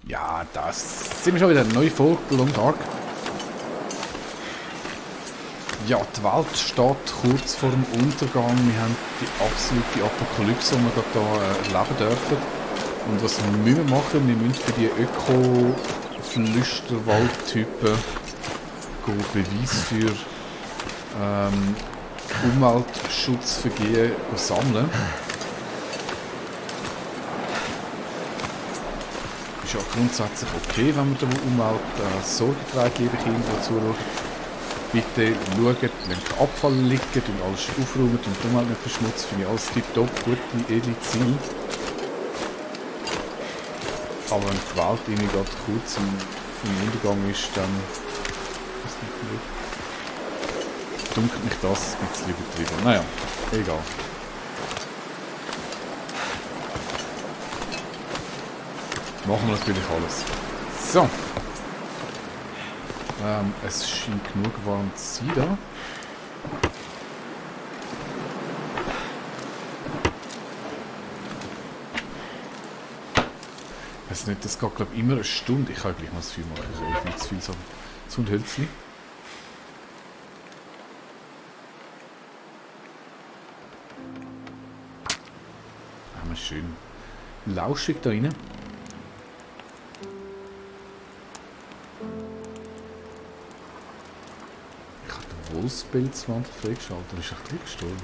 Ja, das sind wir schon wieder. Eine neue Folge Long Dark. Ja, die Welt steht kurz vor dem Untergang. Wir haben die absolute Apokalypse, die wir gerade hier erleben dürfen. Und was müssen wir machen? Wir müssen für die Öko-Flüsterwald-Typen Beweis für Umweltschutzvergehen sammeln. Ist ja grundsätzlich okay, wenn man der Umwelt Sorge trägt, liebe Kinder, die zuschauen. Bitte schaut, wenn kein Abfall liegt und alles aufräumt und die Umwelt nicht verschmutzt, finde ich alles tipptopp, gute, edle Ziele. Aber wenn die Welt irgendwie gerade kurz vom Untergang ist, dann dunkelt mich das ein bisschen übertrieben. Naja, egal. Machen wir natürlich alles. So. Es scheint genug warm zu sein da. Ich weiß nicht, das geht glaube ich immer eine Stunde. Ich kann gleich mal das Feuer machen. Ich habe viel zu viel so ein Hölzchen. Ja, schön lauschig da rein. Wolfspilzwand freigeschaltet. Ist ein bisschen gestorben.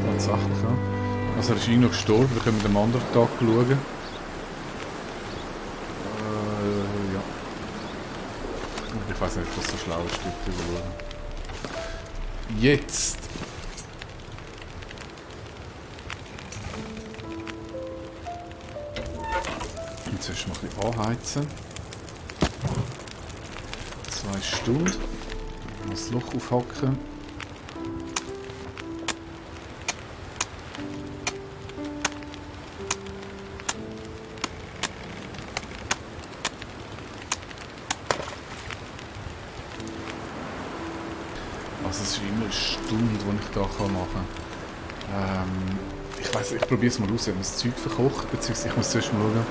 Tatsächlich, ja. Also er ist irgendwie noch gestorben, wir können am anderen Tag schauen. Ja. Ich weiß nicht, was so schlau ist, dort schauen. Jetzt! Zuerst mal ein bisschen anheizen. 2 Stunden. Mal das Loch aufhacken. Also es ist immer eine Stunde, die ich da machen kann. Ich weiss, ich probiere es mal aus, ob man das Zeug verkocht, beziehungsweise ich muss zuerst mal schauen.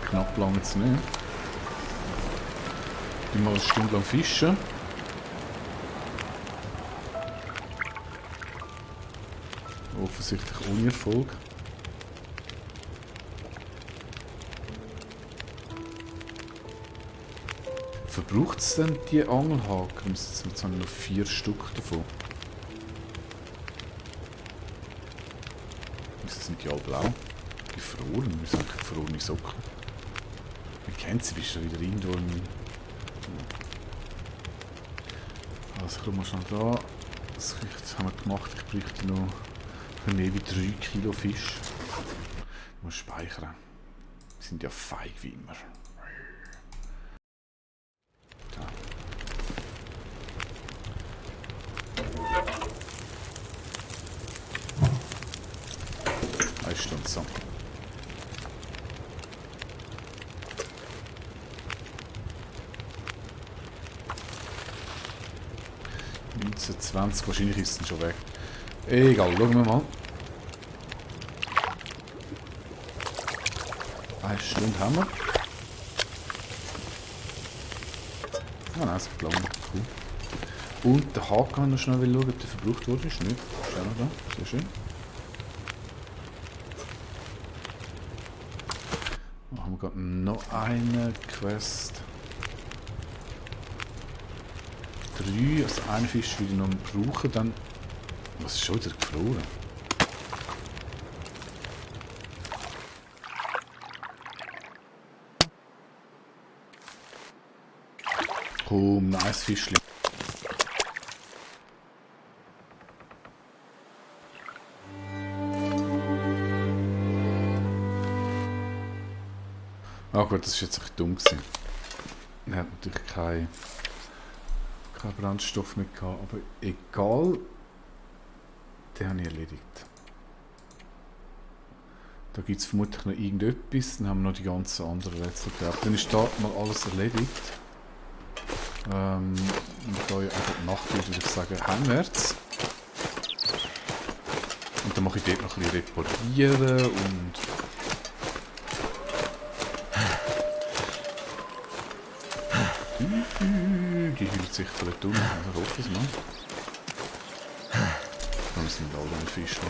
Knapp lange jetzt nicht. Ich mal eine Stunde lang fischen. Offensichtlich ohne Erfolg. Verbraucht es denn die Angelhaken? Jetzt haben wir noch 4 Stück davon. Wieso sind die alle blau? Gefroren? Wieso sind gefrorene Socken? Wie kennt sie? Bist du wieder irgendwo im... Also ich mal schnell da. Das haben wir gemacht. Ich bräuchte noch mehr wie 3 Kilo Fisch. Ich muss speichern. Die sind ja feig wie immer. Da. 1 Stunde so. So 20, wahrscheinlich ist es schon weg. Egal, schauen wir mal. 1 Stunde haben wir. Ah nein, es hat lang. Cool. Und der Haken kann noch schnell schauen, ob der verbraucht wurde. Ist nicht. Ist auch noch da. Sehr schön. Machen wir gerade noch eine Quest. 3, also einen Fisch will ich noch brauchen, dann... Was ist schon wieder gefroren? Komm, nice Fischchen. Ah gut, das war jetzt echt dumm gewesen. Er hat natürlich keinen Brandstoff mehr gehabt, aber egal. Den habe ich erledigt. Da gibt es vermutlich noch irgendetwas, dann haben wir noch die ganzen anderen Rätsel gehabt. Dann ist da mal alles erledigt. Und da einfach die Nacht würde ich sagen, heimwärts. Und dann mache ich dort noch ein bisschen reparieren und... Die hielt sich vielleicht um, also hoffe ich mal. Dann sind alle Fische.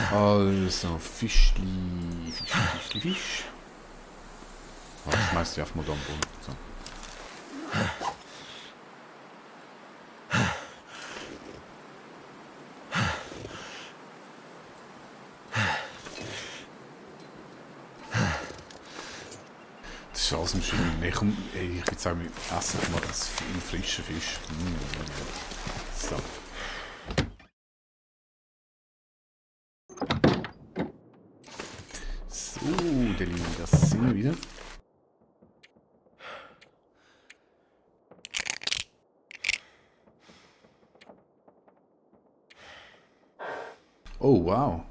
Also, Fischli. Fisch. Oh, ich schmeiß die auf mal da am Boden. So. Das ist alles im Schwimmen. Nee, komm, ey, ich würde sagen, wir essen mal das frischen Fisch. So. So, Deli, das sind wir wieder. Oh, wow.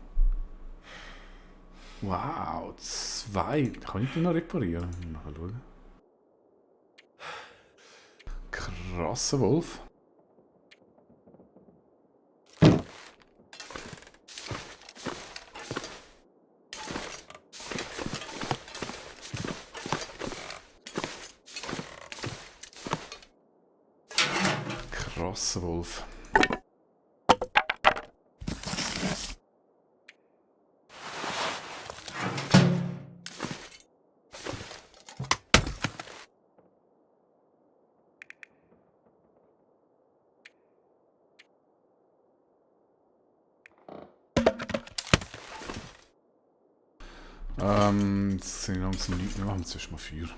Wow, 2. Kann ich die noch reparieren? Mal schauen. Krasser Wolf. Krasser Wolf. Jetzt sind langsam nicht mehr. Wir machen zuerst mal Feuer.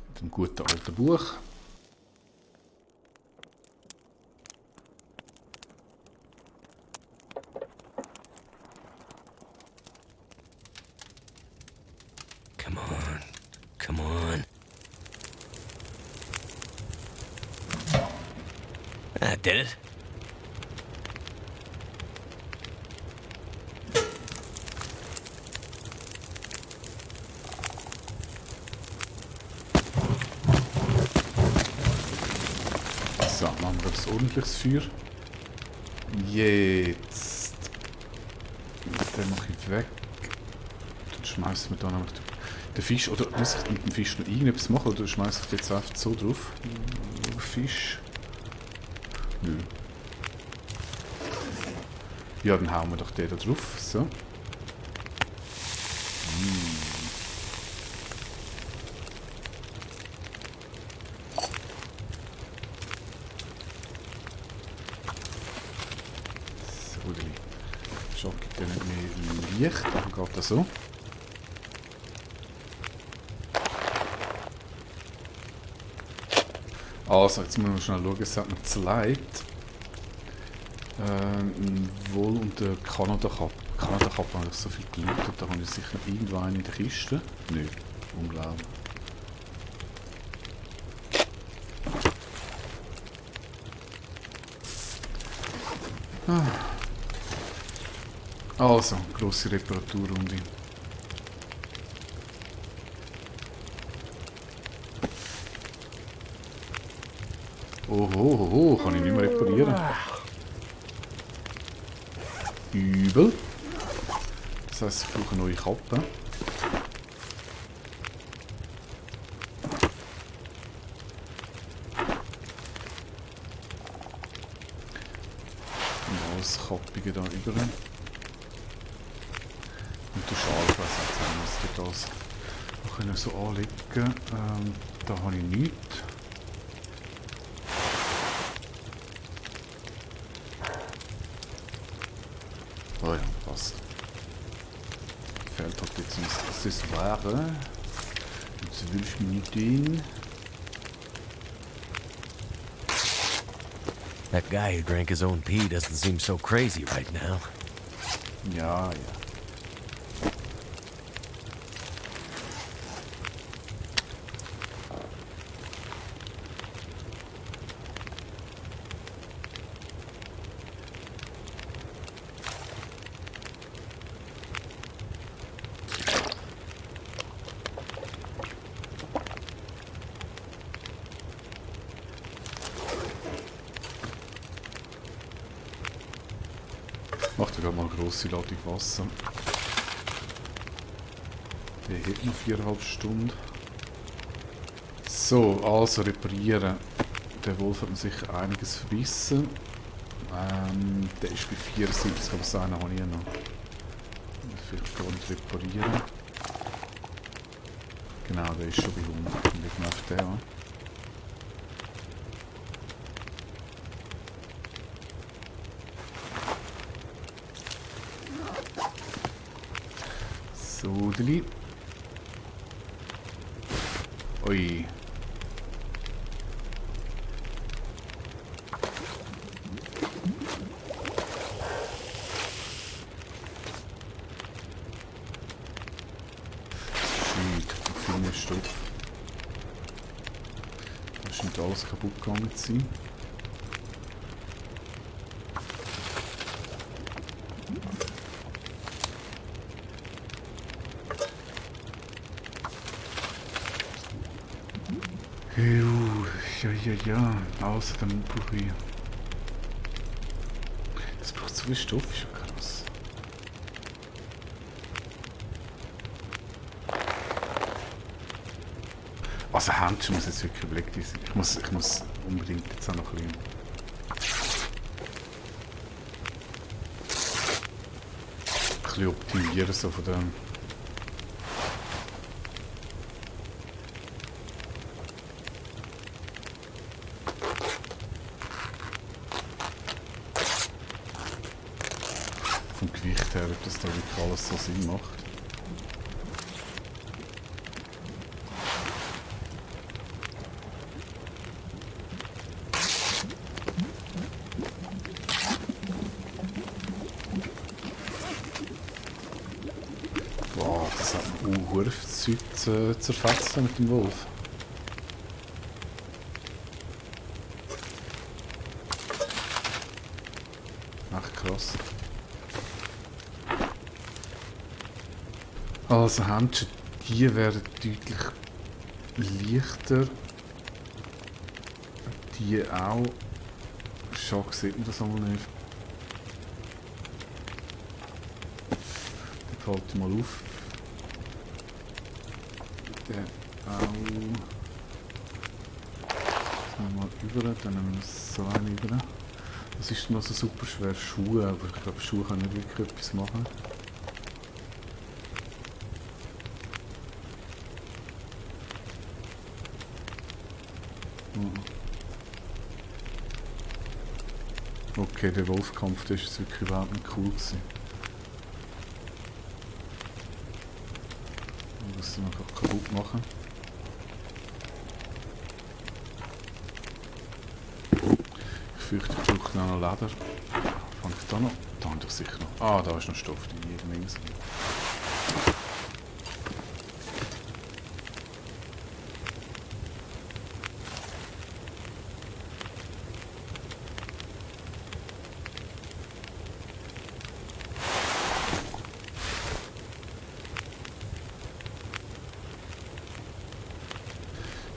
Mit dem guten alten Buch. Come on. Come on. I did it. So, machen wir ein ordentliches Feuer. Jetzt. Den mache ich weg. Dann schmeißen wir da noch den Fisch. Oder muss ich mit dem Fisch noch irgendetwas machen? Oder schmeiße ich jetzt einfach so drauf? Fisch. Nö. Ja, dann hauen wir doch den da drauf. So. So, die Schock gibt ja nicht mehr Licht, aber geht das so. Also, jetzt müssen wir schnell schauen, es hat noch zwei. Wohl unter Kanada Cup. Kanada Cup habe ich so viel gelootet, da habe ich sicher irgendwo einen in der Kiste. Nö, unglaublich. Also, grosse Reparaturrunde. Oho, kann ich nicht mehr reparieren. Übel. Das heisst, ich brauche eine neue Kappe. Und alles Kappige da über. Und der Schal, ich weiss jetzt nicht, was wir das können so anlegen. Da habe ich nichts. Oh ja, passt. Fehlt halt jetzt das Ware. Jetzt will ich mir den. That guy who drank his own pee doesn't seem so crazy right now. Ja, ja. Macht ja mal eine grosse Ladung Wasser. Der hat noch 4,5 Stunden. So, also reparieren. Der Wolf hat mir sicher einiges verbissen. Der ist bei 74, aber das eine habe ich ja noch. Vielleicht gar nicht reparieren. Genau, der ist schon bei 100. Dann legen wir auf den an. So, Deli. Ui. Shit, viel mehr Stoff. Da scheint alles kaputt gegangen zu sein. Ja, außer dann brauche ich... Das braucht so viel Stoff, ist ja krass. Also Händchen muss jetzt wirklich überlegt sein. Ich muss unbedingt jetzt auch noch ein bisschen optimieren so von dem. Vom Gewicht her, ob das da wirklich alles so Sinn macht. Boah, das hat mir Zeug zu zerfetzen mit dem Wolf. Echt krass. Also Händchen, die werden deutlich leichter. Die auch. Schade sieht man das einmal nicht. Den halte ich mal auf. Der auch. Das nehmen wir mal über, dann nehmen wir so einen über. Das ist noch so super schwer, Schuhe, aber ich glaube Schuhe können nicht wirklich etwas machen. Okay, der Wolfkampf, der ist jetzt wirklich überhaupt nicht cool gewesen. Ich muss ihn einfach kaputt machen. Ich fürchte, ich brauche noch Leder. Fange ich da noch? Da habe ich sicher noch. Ah, da ist noch Stoff in jedem Insel.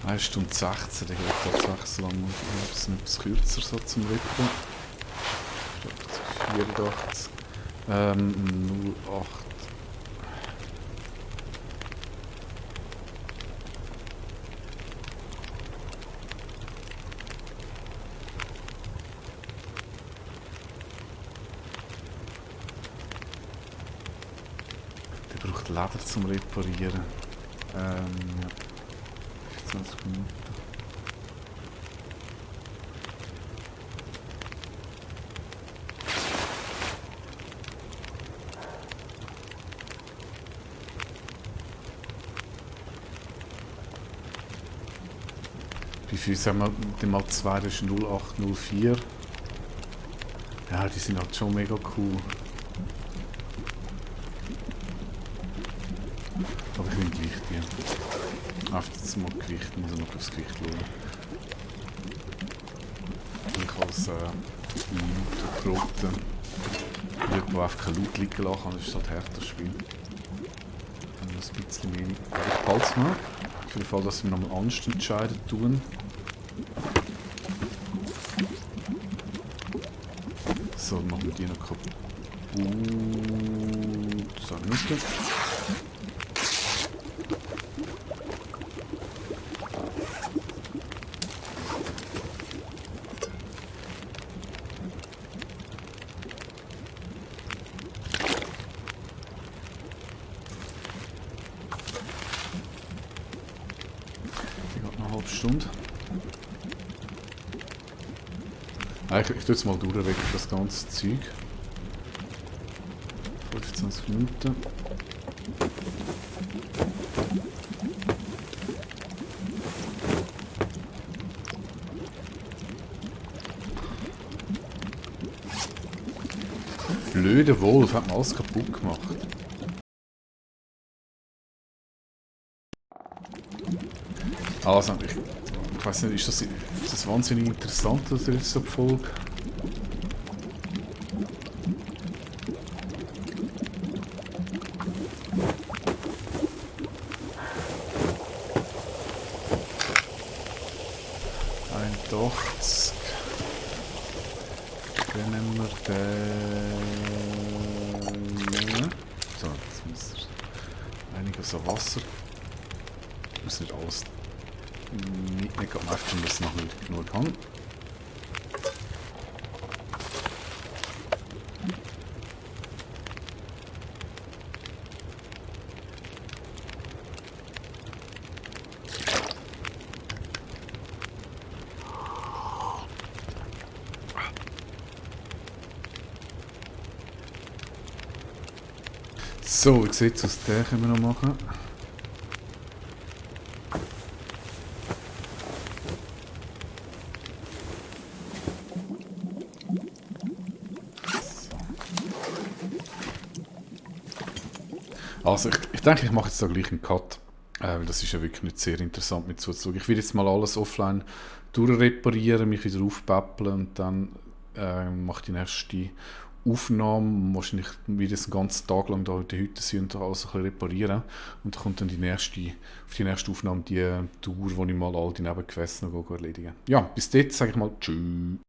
Eine Stunde 16, der geht tatsächlich so lang. Ich habe es etwas kürzer so zum Rippen. Ich glaube 84. 08. Der braucht Leder zum Reparieren. Ja. 20 Minuten. Wie viel haben wir mit dem Mal 2? Das ist 0804. Ja, die sind halt schon mega cool. Aber ich nehme gleich die. Auf das mal Gewicht, muss ich noch aufs Gewicht schauen. Ich als Minutentroten jemand, der einfach kein Laut liegen lassen kann, das ist halt härter Spiel. Dann noch ein bisschen mehr. Ich behalte es mal. Für den Fall, dass wir nochmal anders entscheiden tun. So, dann machen wir die noch kaputt. 2 Minuten. Die geht noch eine halbe Stunde. Ich tue jetzt mal durchweg das ganze Zeug. 25 Minuten. Blöder Wolf hat mir alles kaputt gemacht. Also, ich weiß nicht, ist das wahnsinnig interessant, das ist so Folge? Ein 80. Dann nehmen wir den. So, jetzt muss einiges an Wasser. Ich muss nicht alles mitnehmen, einfach dass es noch nicht genug kann. So, wie sieht es aus? Den können wir noch machen. Also, ich denke, ich mache jetzt da gleich einen Cut. Weil das ist ja wirklich nicht sehr interessant mit zuzuschauen. Ich will jetzt mal alles offline durchreparieren, mich wieder aufpäppeln und dann mache ich die nächste Aufnahme. Wahrscheinlich wieder den ganzen Tag lang da in der Hütte sind und alles ein bisschen reparieren. Und dann kommt dann auf die nächste Aufnahme die Tour, wo ich mal all die Nebenquests noch erledigen. Ja, bis dort sage ich mal Tschüss.